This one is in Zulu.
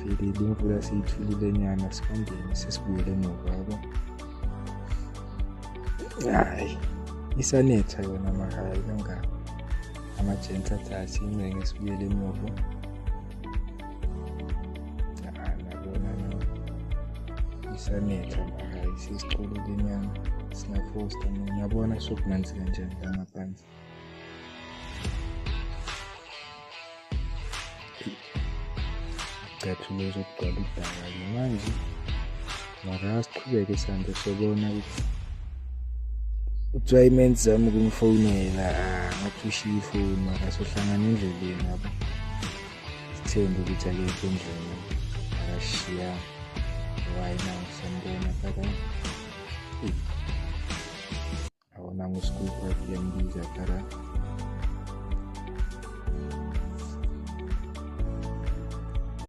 Siphelile imvula siyithulile nyana, sibangene sesibuyele emuva yabo. Hayi, isanetha yona mara hayi kangaka. Ama-gents athi asincenge sibuyele emuva. Nabona no isanetha mara hayi sesicolile nyana, singafosta ngiyabona sokumanzi kanjani la ngaphansi. Icathulo zokugcwala udaka-ke manje, mara asiqhubeke sihambe sobona ukuthi kuthiwa imenzi zami ukumfonela, ngathi ushiye ifoni mara sohlangana endleleni yabo. Sithembe ukuthi akekho endlini akasishiyanga. Why now sambona phakathi. Awona ngo-school bus iyambiza phakathi.